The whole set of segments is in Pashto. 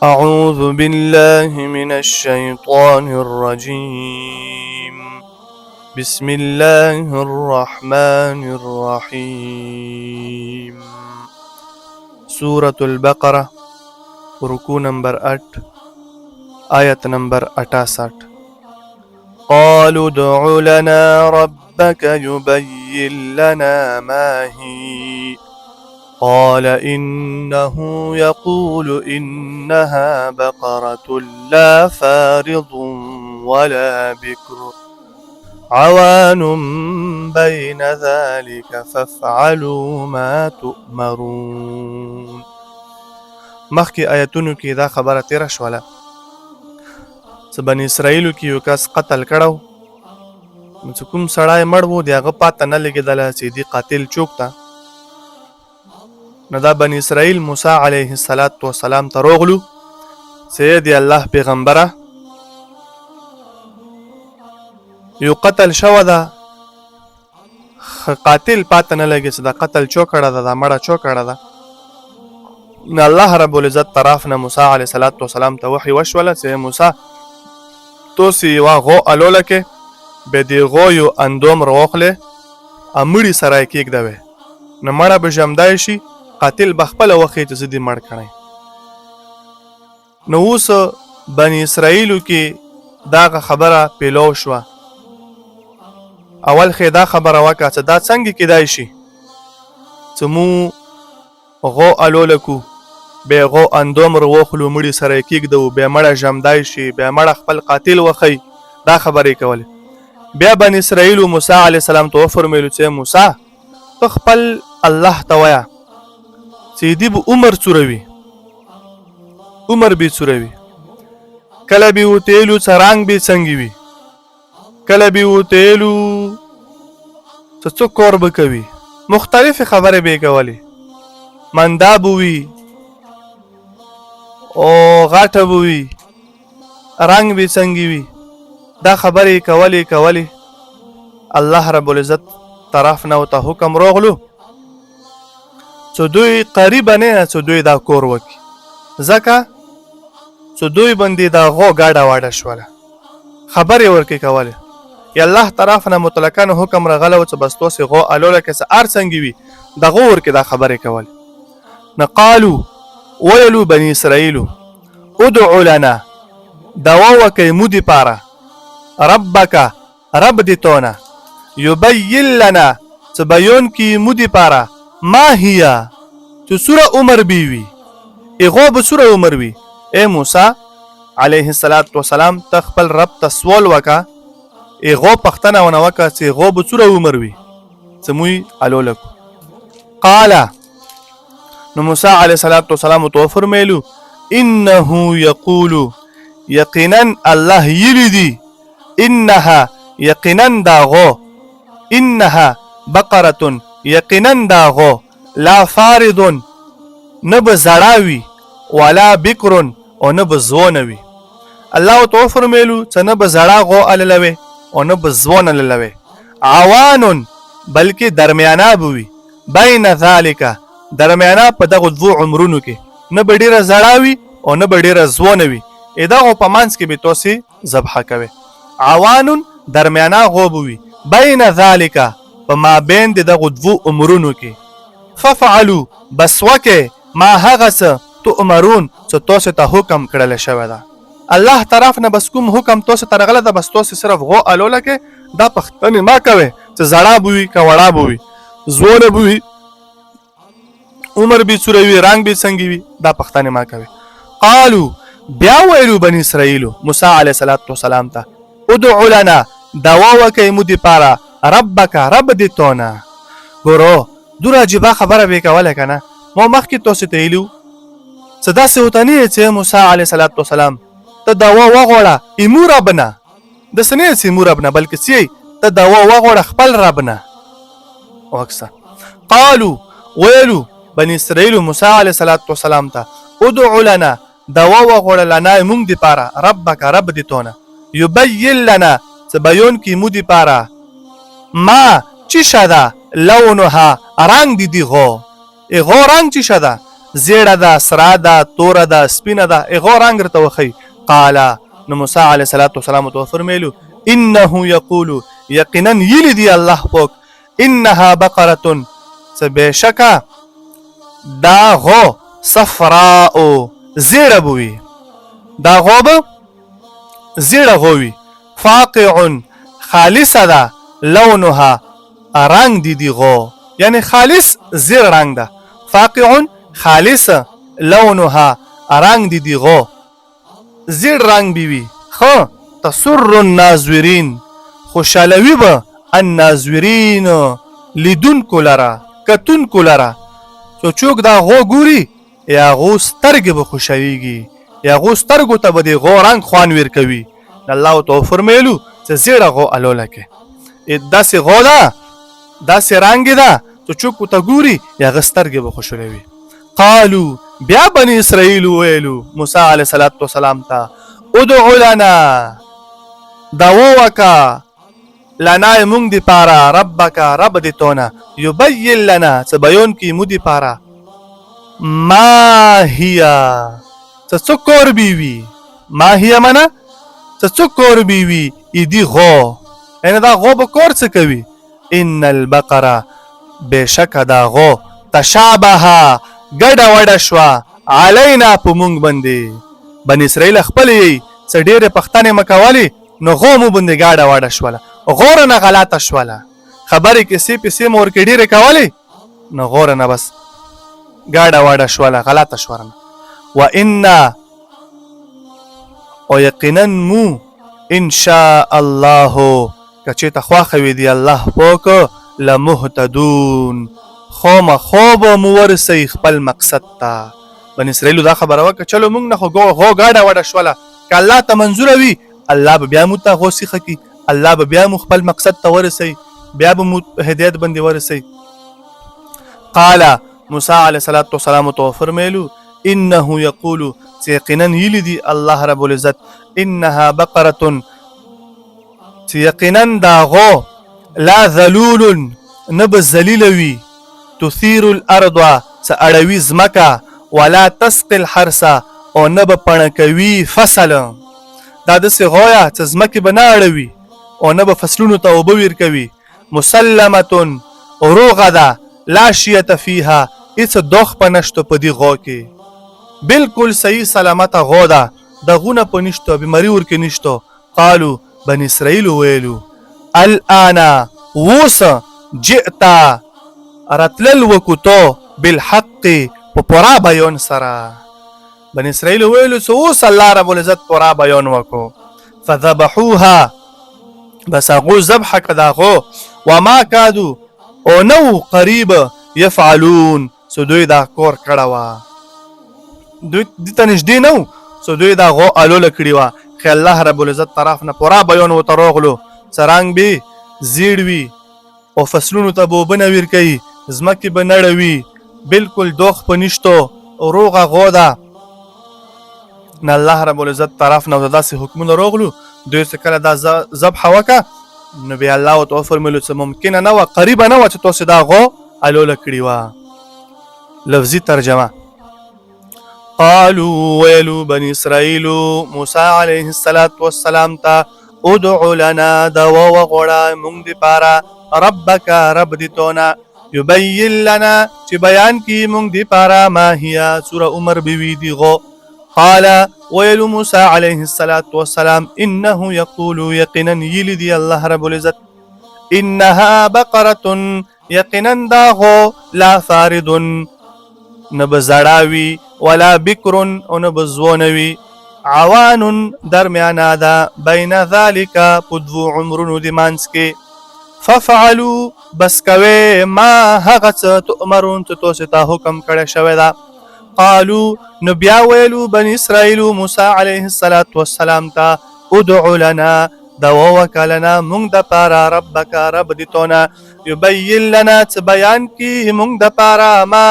أعوذ بالله من الشيطان الرجيم. بسم الله الرحمن الرحيم. سورة البقرة، رکوع نمبر 8، آیت نمبر 68. قالوا ادع لنا ربك يبين لنا ما هي. قال إنه يقول إنها بقرة لا فارض ولا بكر عوان بين ذلك فافعلوا ما تؤمرون. مخکې آیتونو کې دا خبره تېره شوله چې بني اسرائیلو کې یو کس قتل کړو، نو چې کوم سړی مړ وو، د هغه پاته نه لګېدله چې دی قاتل چوک ته. نو دا بني اسرائیل موسی علیه الصلاة والسلام ته روغلو چې دی الله پیغمبره، یو قتل شوه ده، قاتل پاته نه لګي چې دا قتل چو کړه ده، دا مړه چو کړه ده. نو الله رب العزت طرف نه موسی علیه الصلاة والسلام ته وحی وشوله چې موسی، توسې یوه غو الوله کې به دې غو یو اندوم راوخلې امړي سره یې کېږدوې، نو مړه به ژمدای شي، قاتل به خپله وښیي چې زه دې مړ کړی. نو اوس بني اسرائیلو کې داغه خبره پیلو شوه. اول خې دا خبره وکړه چې دا څنګه کېدای شي چې مو غو الوله کو، بیا غو اندوم روخلو، مړي سره یې کېږدو، بیا مړه ژمدای شي، بیا مړه خپل قاتل وښیي. دا خبرې کولې. بیا بني اسرائیلو موسی علیه السلام ته وفرمیلو چې موسی، ته خپل الله ته وایه چې دی به عمر څوره وي، عمر به څوره وي، کله به وتیلو څه رنګ به څنګه وي، کله به وتیلو څه څه کور به کوي، مختلفې خبرې به یې کولې، مندا به وي او غټه به وي، رنګ به څنګه وي. دا خبرې کولې کولې. الله رب العزت طرف نه ورته حکم راغلو چې دوی قریبه نه چې دوی دا کور وکړي، ځکه چې دوی باندې دا غو ګډه وډه شوله، خبرې ورکې کولې. یا الله طرف نه مطلقاً حکم راغلی و چې بس تاسې غو الوله که څه هر څنګه وي، د غو ورکې دا خبرې کولې. نو قالو، ویلو بني اسرائیلو، ادعو لنا، دوا وکئ مو دپاره، ربک، رب دې تونه، یبین لنا، چې بیان کی مو دپاره، ما هي، چې څوره عمر بی وي، ایغو به څوره عمر وي. اے موسی علیه الصلاة والسلام، ته خپل رب ته سوال وکا، ایغو پښتنه ونه وکا چې ایغو به څوره عمر وي چې موی الولکو. قال، نو موسی علیه الصلاة والسلام ته وفرمیلو، انه یقول، یقینا الله یلی دی، انها، یقینا دا غو، انها بقره، یقینا دا غو، لا فارض، نه به زړه وي، ولا بکر، او نه به ځوانه وي. الله ورته وفرمیلو چې نه به زړه غو اللوي او نه به ځوان اللوي، عوان، بلکې درمیانه به وي، بین ذالک، درمیانه په دغو دوو عمرونو کې، نه به ډېره زړه وي او نه به ډېره ځوانه وي، دغو په منځ کې به تاسې ذبح کوي. عوان، درمیانه غو به وي، بین ذالک، په مابین د دغو دوو عمرونو کې. ففعلو، بس وکې، ما هغه څه، تؤمرون، چې تاسو ته حکم کړل شوی ده الله طرف نه. بس کوم حکم تاسو ته راغله ده، بس تاسو صرف غو الوله کې دا پښتنې ما کوي چې زړه به وي که وړه به وي، ځوانه به وي، عمر به څوره وي، رنګ به څنګه وي، دا پښتنې ما کوي. قالو، بیا ویلو بنی اسرائیلو موسی علیه الصلاة والسلام ته، ادعو لنا، دوا وکئ مو دپاره، ربک، رب دې تونه. ګورو، دومره عجیبه خبره به یې کوله که نه. ما مخکې تاسو ته ویلي څه داسې ورته نه چې موسی علیه الصلاة والسلام ته دوا وغواړه ایمو رب نه، داسې نه چې ایمو رب نه، بلکې چې ته دوا وغواړه خپل رب نه وکسه. قالو، ویلو بني اسرائیل موسی علیه الصلاة والسلام ته، ادعو لنا، دوا وغواړه، لنا، مونږ دپاره، ربک، رب دې تونه، یبین لنا، چې بیان کړي مو دپاره، ما، چی شه ده، لونها، رنګ د دي غو، ای غو رنګ چی شه ده. زیړه ده، سره ده، توره ده، سپینه ده، هغه رنګ راته وښیي. قال، نو موسی علیه الصلاة والسلام ورته وفرمیلو، انه یقول، یقینا یلی دی الله پاک، انها بقره، څه بېشکه دا غو صفراء زیړه به وي، دا غو به زیړه غو وي، فاقع خالصه ده، لونها رنګ دی دی غو، یعنی خالص زیړ رنګ ده، فاقع خالص لونها رنګ دی دی غو زیړ رنګ به وي، خو تسر الناظرین خوشحالوي به الناظرین لیدونکو لره، کتونکو لره. څو څوک دا غو ګوري یا غو سترګې به خوشحالېږي، یا غو سترګو ته به د غو رنګ خوان ورکوي. الله ورته وفرمیلو چې زیړه غو الوله کې داسې غو ده، داسې رنګ ده چې څوک ورته ګوري یا هغه سترګې به خوشحالوي. قالو، بیا بنی اسرائیل ویلو موسی علیه الصلاة والسلام ته، ادع لنا، دعوه وکا، لنا مونږ دی پاره، ربک رب دی تونه، یبین لنا څه بیان کی مو دی پاره، ما هي څه څه کور بی وی، ما هي منه څه څه کور بی وی ایدی غو، یعنی دا غو به کور څه کوي. ان البقره بېشکه دا غو تشابه ګډه وډه شوه علینا په مونږ باندې. بنی اسرائیل خپل یی څه ډېرې پښتنې مه کولې، نو غو مو باندې ګاډه وډه شوله، غوره نه غلطه شوله، خبرې کیسې پیسې مو ورکې ډېرې کولې، نو غوره نه بس ګاډه وډه شوله، غلطه شوله. و انا او یقینا مو ان شاء الله که چېرته خوښه وي دی الله پاک لمهتدون خامخا به مو ورسئ خپل مقصد ته. بني اسرائیلو دا خبره وکړه، چلو مونږ نه خو غو ګاډه وډه شوله، که الله ته منظوره وي الله به بیا مو ته غو سیخه کړي، الله به بیا مو خپل مقصد ته ورسئ، بیا به مو هدایت باندې ورسئ. قال موسی علیه الصلاة والسلام ته وفرمیلو، انه یقول چې یقینا یلی دی الله رب العزت، انها بقره چې یقینا دا غو لا ذلول نه به ذلیله وي، تثیر الارض څه اړوي ځمکه، ولا تسقي الحرث او نه به پڼه کوي فصل. دا داسې غویه چې ځمکې به نه اړوي او نه به فصلونو ته اوبه ورکوي. مسلمه روغه ده، لا شیة فیها هیڅ دوخ په نشته په دې غو کې، بالکل صحیح سلامته غو ده، دغونه په نشته، بیماری ورکې نشته. قالو بنی اسرائیل ویلو، الان اوس جئت راتلل وکړو تو بالحق په پورا بیان سره. بنی اسرائیل ویلو چې اوس الله رب العزت پورا بیان وکړو. فذبحوها بس هغو ذبح کړه د هغو، وما کادو او نه قریب یفعلون څو دوی دا کور کړه وه، دوی دې ته نږدې نه وو څو دوی دا غو الوله کړې وه. خو الله رب العزت طرف نه پوره بیان ورته راغلو څه رنګ به زیړ وي او فصلونو ته به اوبه نه ورکوي، ځمکې به نړوي، بالکل دوخ په نشتو، روغه غو ده. نه الله رب العزت طرف نه داسې حکمونه راغلو، دوی چې کله دا ذبح وکړه نو بیا الله ورته وفرمیلو چې ممکنه نه وه، قریبه نه وه چې تاسې دا غو الوله کړې وه. لفظي ترجمه، قالو ویلو بنی اسرائیل موسی علیه الصلاة والسلام ته، ادع لنا دوا وغوړه مونږ دی پاره، ربک رب دی تونه، یبین لنا چې بیان کی مونږ دی پاره، ما هي سوره عمر بوی دی غو. قال ویلو موسی علیه الصلاة والسلام، انه یقول یقینا یلی دی الله رب العزت، انها بقره یقینا دا غو لا فارد نه به زړه وي، ولا بکر او نه به ځوانه وي، عوان درمیانه ده، بین ذلک په دوو عمرونو د منځ کې. ففعلوا بس کوي ما هغه څه تؤمرون چې تاسو ته حکم کړی شوی ده. قالو نو بیا ویلو بنی اسرائیل موسی علیه الصلاة والسلام ته، ادع لنا دوا وکړه لنا مونږ د پاره، ربک رب دې تونه، یبین لنا څه بیان کی مونږ د پاره، ما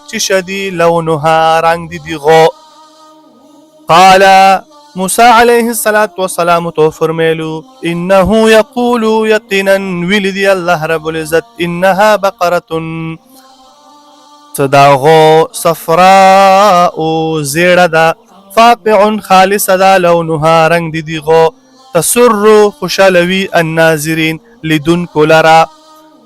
چې شدی لونها رنګ دي دی غو. قال موسی علیه الصلاة والسلام تو فرمیلو، انه یقول یقینا ویل دی الله رب العزت، انها بقره څه دا غو صفراء زیړه ده، فاقع خالصه ده، لونها رنګ دي دي غو، تسر خوشالوي الناظرین لیدونکو لره.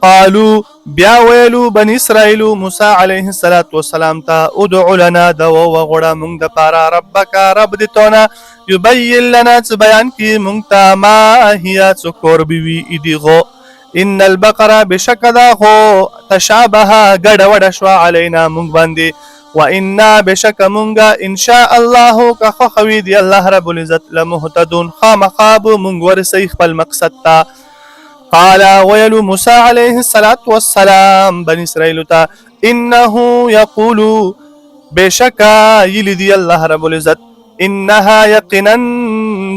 قالو بیا ویلو بنی اسرائیل موسی علیه الصلاة والسلام ته، ادع لنا د وغوړه مونږ د پاره ربک رب دې تونه، یبین لنا څه بیان کی مونږ ته، ما هي څه کور به وي ایدي غو. ان البقره بشک دا خو تشابه ګډه وډه شوه علینا مونږ باندې، وانا بشک مونږه ان شاء الله که خوښه وي دی الله رب العزت لمهتدون خامخا به مونږ ورسئ خپل مقصد ته. قال ویلو موسی علیه الصلاة والسلام بنی اسرائیل ته، انه یقول بشکا یلی دی الله رب العزت، انها یقینا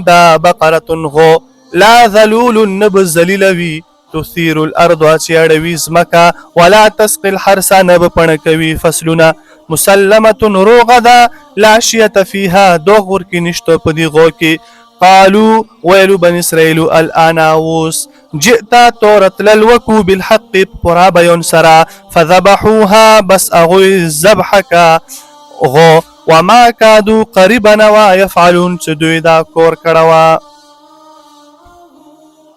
دا بقره غو لا ذلول نب ذلیل وی، تثیر الارض چې اړوي ځمکه، ولا تسقي الحرث نه به پڼه کوي فصلونه، مسلمة روغه ده، لا شیة فیها دوغ ورکې نشته په دې غو کې. قالو ویلو بنی اسرائیل الان اوس جئت تور تلل وکو بالحق پورا بیان سره، فذبحوها بس هغوی ذبح کا غو، وما کادو قریبا نه وه یفعلون چې دوی دا کور کړه وه.